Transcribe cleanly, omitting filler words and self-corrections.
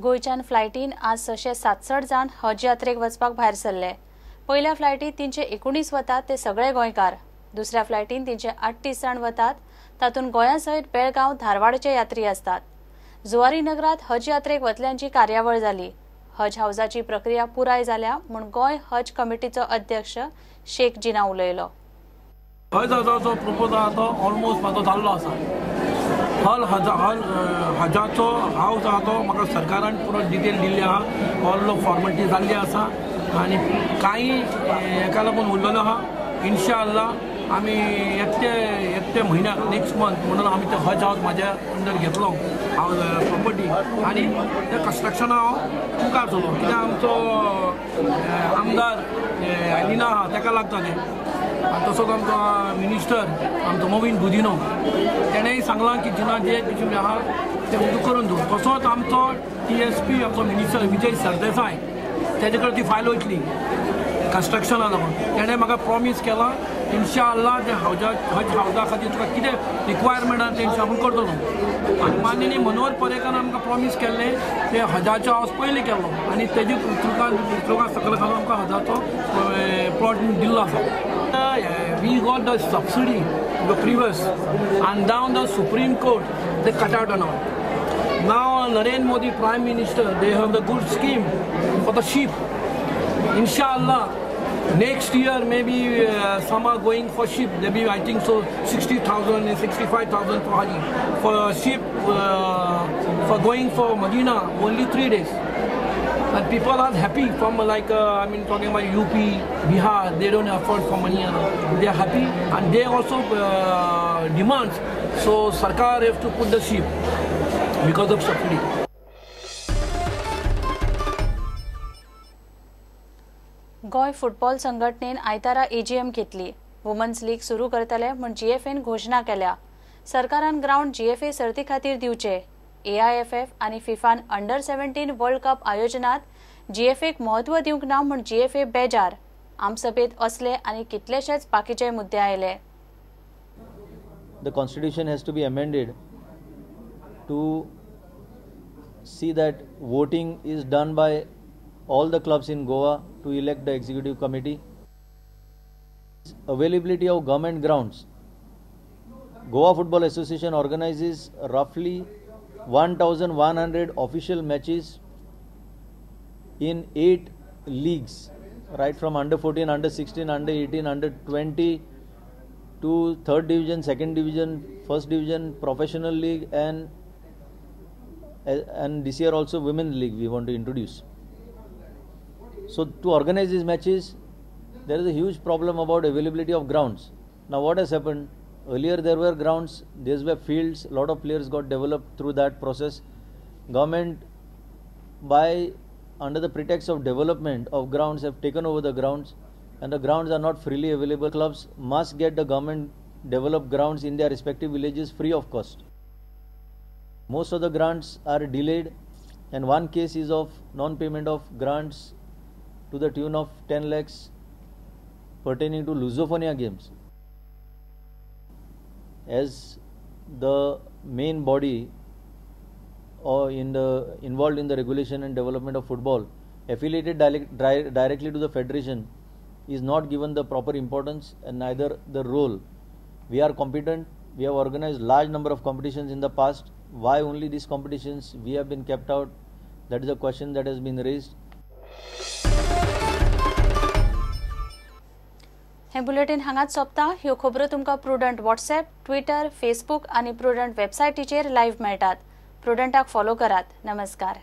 गोंयच्यान फ्लायटीन आज 667 जाण हज यात्रेक वचपाक भायर सरले. पयल्या फ्लायटीत 319 वतात ते सगळे गोंयकार. दुसऱ्या फ्लायटीन 338 जाण वतात, तातूंत गोंया सयत बेळगांव, धारवाडचे यात्री आसतात. जुवारी नगरात हज यात्रेक वतल्यांची कार्यावळ जाली. हज हावजाची प्रक्रिया पुराय जाल्या म्हूण गोंय हज कमिटीचो अध्यक्ष शेख जिना उलयलो. हज हावजाचो प्रपोजल आहा तो ऑलमोस्ट म्हाजो जाल्लो आसा. हल हजाचो हावज आहा तो म्हाका सरकारान पुरो डिटेल दिल्ली आहा, ऑल फॉर्मेलिटी जाल्ली आसा आनी कांय हेका लागून उरलेलो आहा. इन्शा अल्लाह आमी येतले म्हयन्याक नेक्स्ट मंथ म्हणून आमी ते हज हावज म्हाज्या अंडर घेतलो हावज प्रॉपर्टी आनी ते कन्स्ट्रक्शना हांव मुखार चलो. कित्याक आमचो आमदार एलिना आहा तेका लागता तें, आनी तसोच आमचो मिनिस्टर आमचो मोविन गुदिनो तेणेय सांगलां की जिना जे कितें आहा तें उदक करून दिवं. तसोच आमचो TSP आमचो मिनिस्टर विजय सरदेसाय तेजे कडेन ती फायल वयतली कन्स्ट्रक्शना लागून. तेणें म्हाका प्रॉमीस केलां इन्शा अल्लाह ते हज हावजा खातीर तुका कितें रिक्वायरमेंट आहा तें आपूण करतलो. आनी माननीय मनोहर पर्रीकार आमकां प्रॉमीस केल्लें तें हजाचो हावज पयलीं केल्लो आनी तेजे तुका सकयल घालून आमकां हजाचो प्लॉट दिल्लो आसा. We got the subsidy the previous and down the Supreme Court they cut out on all. Now Narendra Modi Prime Minister, they have the good scheme for the sheep. Inshallah next year maybe some are going for sheep. Maybe I think so 60,000 and 65,000 for Haji. For sheep for going for Medina only 3 days. And people are happy from like I mean talking about UP, Bihar, they don't afford for money and all. They are happy and they also demands. So Sarkar have to put the sheep because of subsidy. Goa football संघटनेन आयतारा AGM घेतली. Women's league सुरू करतले म्हूण GFAन घोशणा केल्या. सरकारान ground GFA सर्ती खातीर दिवचे. AIFF आनी फिफान अंडर 17 वर्ल्ड कप आयोजनात GFAक म्हत्व दिवंक ना म्हूण GFA बेजार. आमसभेत असले आनी कितलेशेच बाकीचे मुद्दे आयले. The constitution has to be amended to see that voting is done by all the clubs in Goa to elect the executive committee. Availability of government grounds. Goa Football Association organizes roughly 1,100 official matches in 8 leagues, right from under 14, under 16, under 18, under 20 to 3rd division, 2nd division, 1st division, professional league, and this year also women's league we want to introduce. So to organize these matches, there is a huge problem about availability of grounds. Now what has happened? Earlier there were grounds, these were fields, a lot of players got developed through that process. Government, by under the pretext of development of grounds, have taken over the grounds, and the grounds are not freely available. Clubs must get the government developed grounds in their respective villages free of cost. Most of the grants are delayed, and one case is of non-payment of grants to the tune of 10 lakhs pertaining to Lusophonia games. As the main body or in the involved in the regulation and development of football, affiliated directly to the federation, is not given the proper importance and neither the role. We are competent, we have organized large number of competitions in the past. Why only these competitions we have been kept out? That is a question that has been raised. हे bulletin हांगाच सोंपता. ह्यो खबरो तुमकां prudent WhatsApp, Twitter, Facebook आनी prudent वेबसायटीचेर live मेळटात. प्रुडंटाक follow करात. नमस्कार.